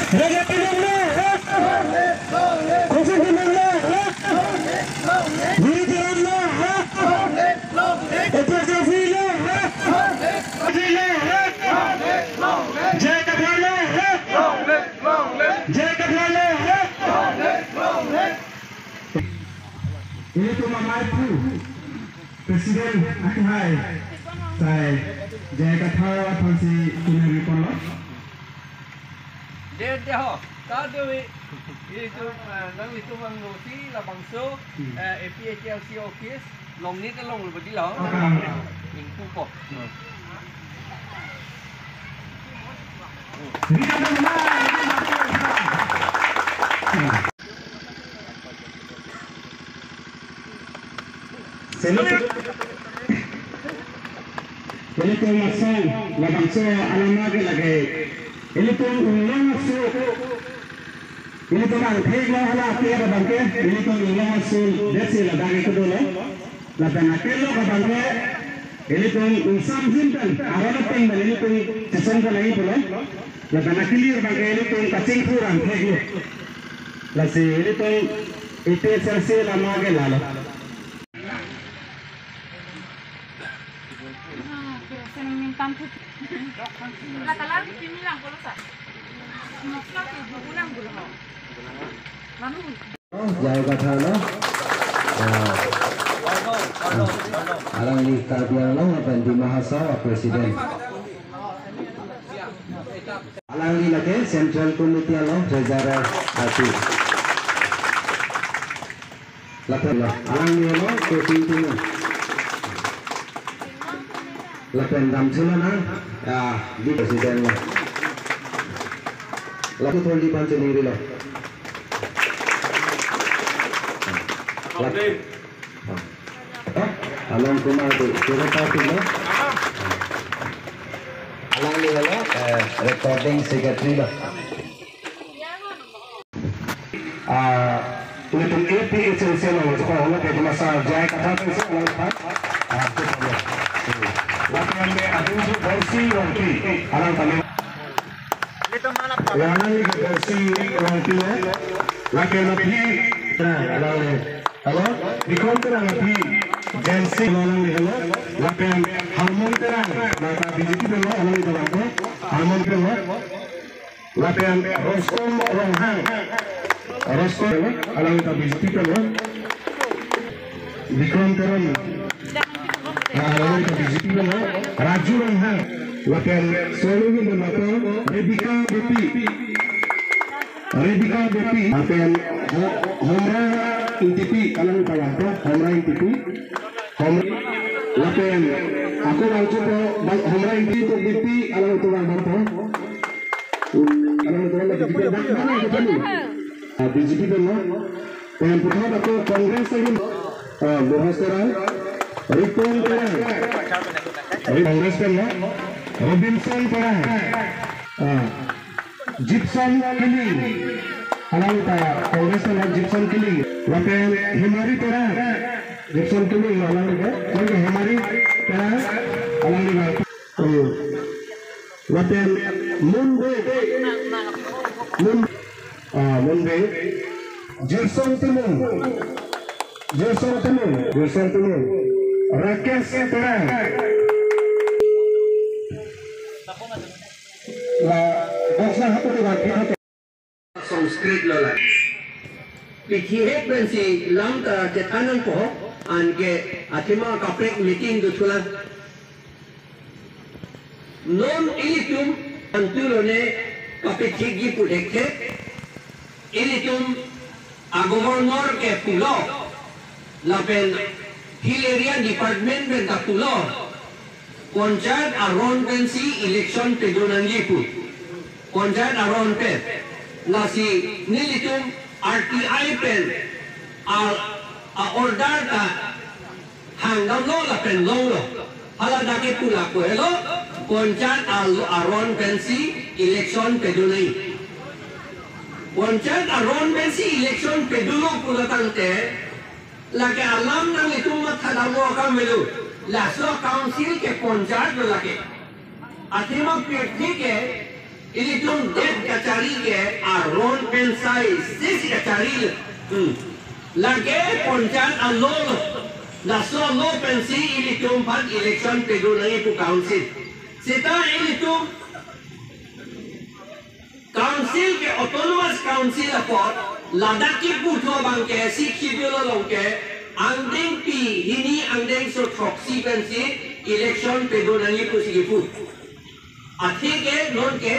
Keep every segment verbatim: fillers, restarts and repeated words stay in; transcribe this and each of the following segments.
Raja Timung lahai! Khusi Timung lahai! Giri Teron lahai! A P H L C lahai! Lahai! J I Kathar lahai! J I Kathar lahai! Ilitum amei aphu President akehai, sai J I Kathar aphansi kemari ponlo. Dede ho, ta dewi. Ilitum, eh, nanglitum angno si labangso, eh, A P H L C office, Longnit along lo badi lo. Ingpu po. Selamat. Ilitum asong, labangso alama ke lake. Ilitum inglong aso. Ilitum angthek lo hala api abang ke. Ilitum inglong aso, desi ladak ke dolo. Lapen akelok abang ke. Ilitum ingsam jin pen, aron ateng pen ilitum chesong ke lagi pulo. Lapen akili abang ke ilitum kachingthur angthek lo. Lasi ilitum A P H L C alama ke lalo. J I Kathar lo. Ah. Alangli Karbi Anglong lapen Dima Hasao a President. Alangli lake Central Committee along Treasurer ati. Lapen lo, alangli lo, coaching team lo. Lapen damchelo nang, ya, di President lo. Lapu tholi panchini lo. Lap-, Along Kumar di, Secretary lo. Alangli lo, eh, Recording Secretary lo. Ah, ilitum A P H L C along, joko holo pe masa J I Kathar pensi along pa. Ah, tu holo. Lapen ke Adungju Borsi Rongpi, along kami. Alangli ke Borsi Rongpi lo. Lapen aphi, nah, alangli. Halo, Bikrom Terang aphi, Jensi alangli halo. Lapen Harmon Terang, nangta B J P pen lo, alangli Terang ko. Harmon pen lo. Lapen Rostom Ronghang. Rostom, alangli ta B J P pen lo. Bikrom Teron. Ah, alangli ta B J P pen lo. Raju Ronghang. Lapen Sonu Hindu Mato, Rebecca Beypi. Rebecca Beypi. Lapen Ho-, Homra Ingtipi, alangli ta vangpo, Homra Ingtipi. Hom-, lapen, ako vangcho po, bang, Homra Ingti to B J P, alangtum vang bang po. Hmm, alangtum vang B J P, bang, bang, bang, bang. Ah, B J P pen lo. Pen puthot ako Congress lagi. Ah, Bohas Terang. Ripon Terang. Ri-, Congress pen lo. Robinson Terang. Ah. Gibson Killing. Alangli ta Congress pen Gibson Killing. Lapen Hemari Terang. Gibson Killing alangli ke. Lagi Hemari Terang. Alangli ke. Hmm. Lapen Munbe. Mun-, ah, Munbe. Gerson Timung. Gerson Timung. Gerson Timung. Rakesh Terang. La, boxer hapu tu bagi. Sanskrit lo la. Pithi hek pensi lam ta chethan nangpo, anke athema kaprek meeting dothulang. Non ilitum antu lone kapithikji pu thekthe. Ilitum a-governor ke pulo. Lapen Hill Area Department pen ta pulo. Panchayat aron pensi election pedun nangji pu. Panchayat aron pen. Lasi nelitum R T I pen a, a-order ta hangdamlo lapen longlo. Hala dak ke pu lapu helo. Panchayat al-, aron pensi election pedun nangji. Panchayat aron pensi election pedunlo pulo tangte. Lake alam nanglitum mathadamlo akam avelo. Laso council ke panchayat lo lake. Athema pirthe ke Ilitum det kachari ke aron pen sai sesi kachari le. Hmm. Lake ponchayat alo lo. Laso alo pensi ilitum aphan election pedun nangji pu council. Seta ilitum council ke autonomous council apot ladak kipu thu abang ke Sixth Schedule along ke angdengpi hini angdengso throksi pensi election pedun nangji pusi kipu. Athe ke non ke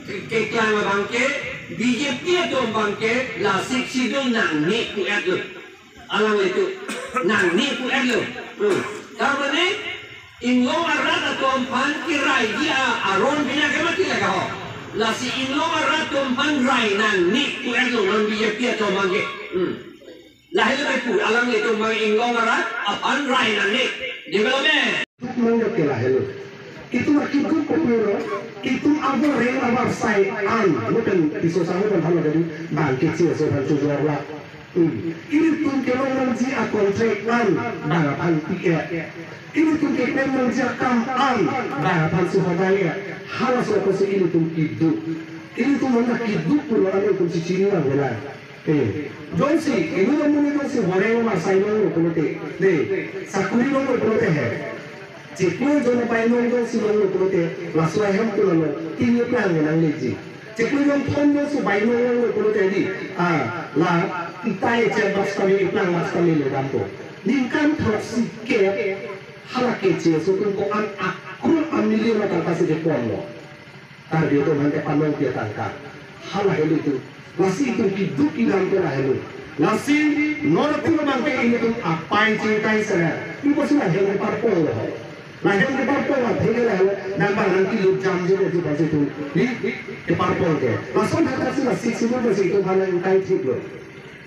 ke- keklang abang ke B J P atum abang ke la Sixth Schedule nangne pu-et lo. Alanglitum nangne pu-et lo. Hmm. Tamane inglong arat atum aphan kiraiji a- aron bina ke mati lake ho. Lasi inglong arat atum aphan rai nangne pu-et lo non B J P atum abang ke. Hmm. Lahelo pu alanglitum abang inglong arat aphan rai nangne. Development. Duk nang ke lahelo. Itum akiduk kopilo, itum aboreng abarsai an, mungkin piso sango kan halo jadi bangkit si so kan tujor la. Hmm. Ilitum kelong nangji a contract an bang aphan pi-et. Ilitum keklem nangji akam an bang aphan suhagai-et. Halaso apotsi ilitum kiduk. Ilitum nang kiduk pulo ilitum si chini nang belai. Eh, jongsi, inut amonit jongsi boreng abarsai longlo pulote, de, sakuri longlo pulote he. Chiklo jon apai long jongsi longlo pulote, laso ahem pulo lo, tini plang nang leji. Chiklo jon thom jongsi bai long longlo pulote di, ah, la, itai chem bas kami, iplang bas kami le dampo. Ningkan throksi ke, hala keche aso atum ko-an akrul amillion atangka si kepon lo. Karbi atum aphan ke panong pi atangka. Hala helo itum. Lasi itum kiduk kedam ke lahelo. Lasi non atum abang ke ilitum apai chingkai sera. Ipo si lahem keparpong lo. Lahem keparpong athe ke lahelo. Nang bang nang kilut jam je je bang si itum. Di keparpong ke. Lason thakthak si lasi sibur ke si itum aphan ingkai thik lo.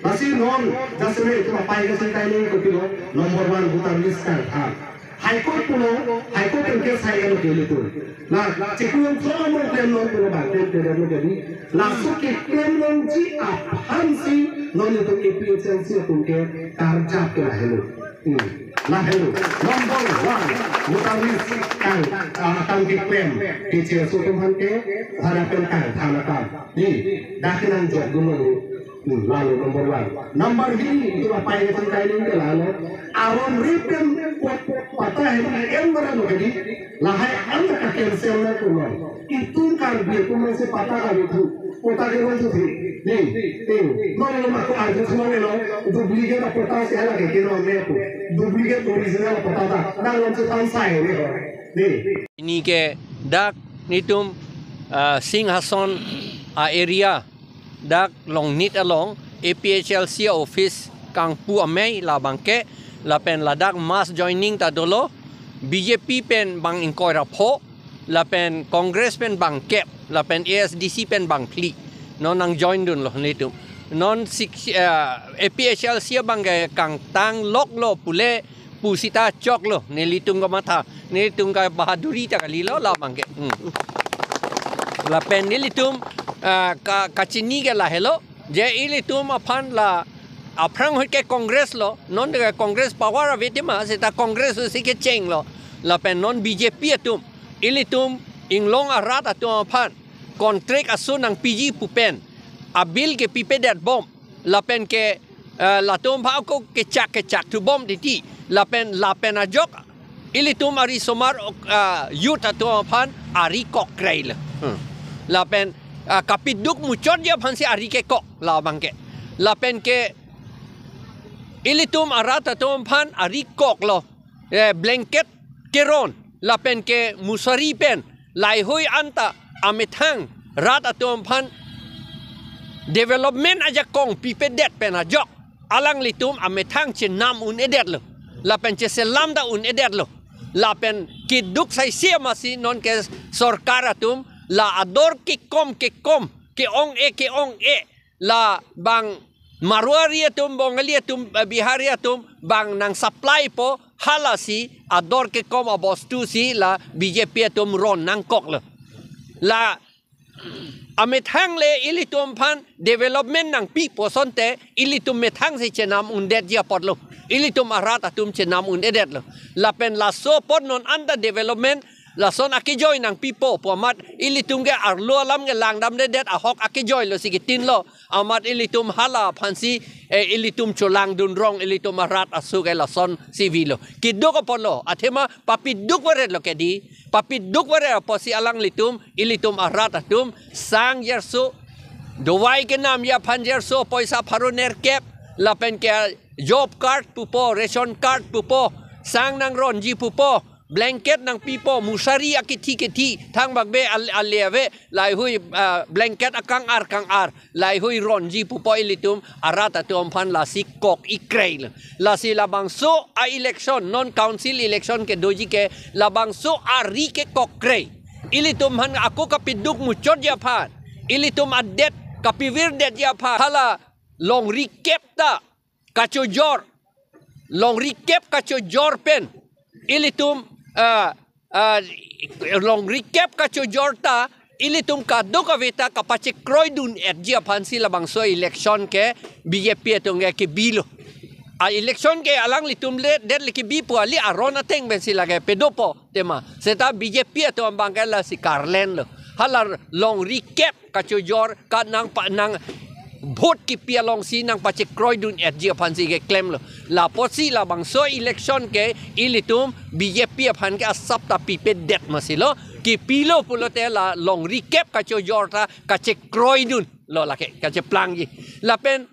Lasi non, jasemet itum apai ke chingkai nangji kopilo, number one, voter list kangtham. High Court pulo, High Court pen case hai alo ke ilitum. La, chiklo jon thom amo klem non pulo bang, klem klem lo jadi. Laso keklem nangji aphan si, non itum A P H L C atum ke, karjap ke lahelo. Hmm. Lahelo. Number one, voter list kang, ah, kang keklem. Keche aso atum aphan ke, hara pen kangtham akam. Di, dak nang jok dun lo. Hmm, lalo number one. Number hini, itum apai ke chingkai nangji ke lalo. Aron ripen pot patta hini em mara lo jadi. Lahai an ka cancel na kuno. Itum Karbi atum si patta kami thu. Patta ke wan thu thi. Ni, ni. Non lo mako arju semua ni lo. Duplicate patta si hala ke kiro ne pu. Duplicate original patta ta. Nang lo si tansai ni ho. Ni. Pini ke dak nelitum, ah, Singhason a-area dak Longnit along A P H L C office kangpu amei labang ke lapen ladak mass joining ta dolo, B J P pen bang ingkoi ra pho lapen Congress pen bang kep lapen A S D C pen bang phli. Non nang join dunlo nelitum. Non six, ah, A P H L C abang ke kangtang lok lo pule pu sita choklo, nelitum kamatha, nelitum ka bahaduri ta kalilo labang ke. Hmm. Lapen nelitum, ah, ka, kachini ke lahelo, je ilitum aphan la aphrang ahut ke Congress lo, non ke Congress power ave tema, seta Congress si kecheng lo, lapen non B J P atum, ilitum inglong arat atum aphan contract aso nangpiji pu pen, a-bill ke pipedet bom, lapen ke, eh, latum aphan ako kechak kechak thu bom titi, lapen lapen ajok, ilitum arisomar, eh, youth atum aphan ari kok krei le. Hmm. Lapen, eh, kapiduk muchotji aphan si ari kekok labang ke. Lapen ke ilitum arat atum aphan ari kok lo. Eh, blanket keron lapen ke musari pen laheihui anta amethang rat atum aphan development ajakong pipedet pen ajok alanglitum amethang chenam un-edet lo, lapen cheselam ta un-edet lo, lapen keduk saisi amatsi non ke sorkar atum la ador kekom kekom, ke-ong-e ke-ong-e, la bang Marwari atum, Bongali atum, eh, Bihari atum bang nang supply po, halasi ador kekom abostu si la B J P atum ron nangkok lo. La amethang le ilitum aphan development nangpipo asonte ilitum methang si chenam undetji apot lo. Ilitum arat atum chenam un-edet lo. Lapen laso apot non anta development Lason akejoi nangpipo pu amat ilitum ke arlo alam ke langdamdedet ahok akejoilo si kitinlo. Amat ilitum hala aphansi, eh, ilitum cholangdun rong ilitum arat aso ke lasonsi vilo. Keduk apotlo, athema papiduk varetlo ke di. Papiduk varet apotsi alanglitum, ilitum arat atum, sang jerso, dovai kenamji aphan jerso, poisa pharo nerkep, lapen ke job card pupo, ration card pupo, sang nangronji pupo, blanket nangpipo, musari akithi kithi, thangbak be al-, ale ave, laheihui, ah, blanket akang-ar kang-ar, laheihui ronji pupo ilitum arat atum aphan lasi kok ikreilo. Lasi labangso a-election, non council election kedoji ke, labangso ari ke kokrei. Ilitum aphan ako kapiduk muchotji aphan, ilitum adet kapivirdetji aphan, hala longri kep ta kachojor, longri kep kachojor pen ilitum, ah, ah, longri kep kachojor ta ilitum kadokave ta kapachekroidun-etji aphansi labangso election ke B J P atum ke kebilo. A-election ke alanglitum le det le kebi pu ali aron ateng pensi lake pedopo tema. Seta B J P atum abang ke lasi karlenlo. Hala longri kep kachojor ka nang pa, nang vote kipi alongsi nangpachekroidun-etji aphansi keklemlo. Lapotsi labangso election ke ilitum B J P aphan ke asap ta pipedet masilo. Kipilo pulote la longri kep kachojor ta kachekroidunlo lake, kacheplangji. Lapen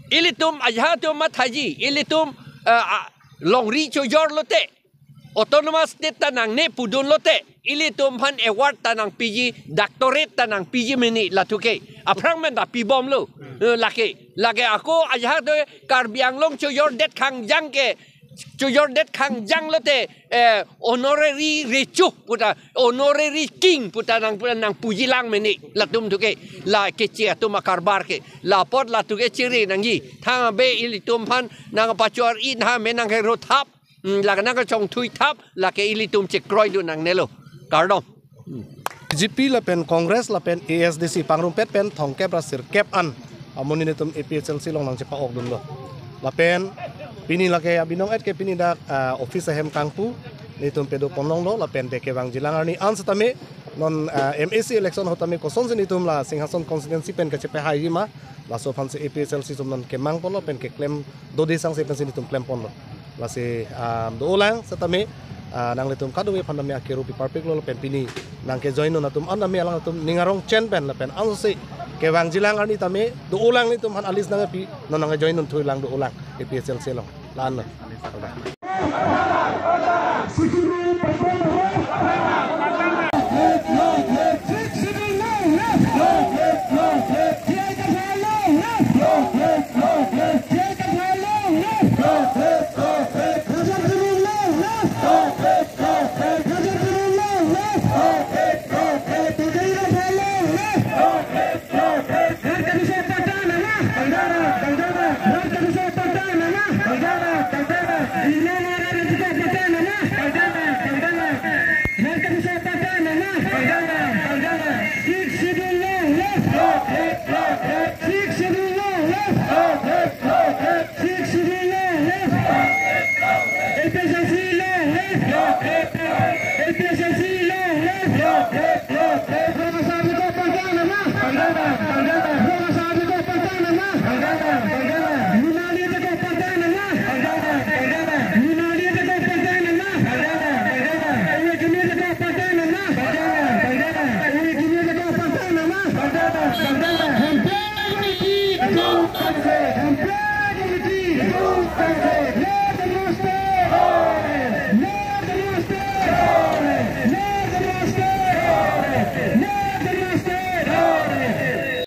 ilitum ajahak atum mathaji, ilitum, eh, ah, longri chojor lote, autonomous state ta nangne pudun lote, ilitum aphan award ta nangpiji, doctorate ta nangpiji mini lathuke. Aphrang men ta pibomlo. Eh, lake, lake ako ajahak do Karbi Anglong chojordet khangjang ke, chojordet khangjang lote, eh, honorary recho puta, honorary king puta nang, nangpujilang mini latum thuke, la keche atum akarbar ke. Lapot lathuke chere nangji. Thang abe ilitum aphan nangpachor-i tha me nangkero thap. Hmm, lake nangkachongthui thap, lake ilitum chekroidun nangnelo. Kardom. B J P lapen Congress lapen A S D C pangrumpet pen thomkep ra sirkep an amonit netum A P H L C along nangchepa-okdunlo. Lapen pini lake abinong et ke pini dak, ah, office ahem kangpu netum pedoponlonglo, lapen te kevangjilang arni an setame non, ah, M A C election ahut tame kosonsi netum la Singhason constituency pen kachepahaiji ma, laso aphansi A P H L C atum non kemangponlo pen keklem dode sangse pensi netum klemponlo. Lasi, ah, do-olang setame, ah, nanglitum kadokave aphan tame akero piparpiklo lapen pini nangkejoindun atum an tame alangtum ning arong chen pen lapen ansi kevangjilang arni tame do-olang netum aphan a-list nangpi non nangkejoindunthuilang do-olang A P H L C along. La-anlo.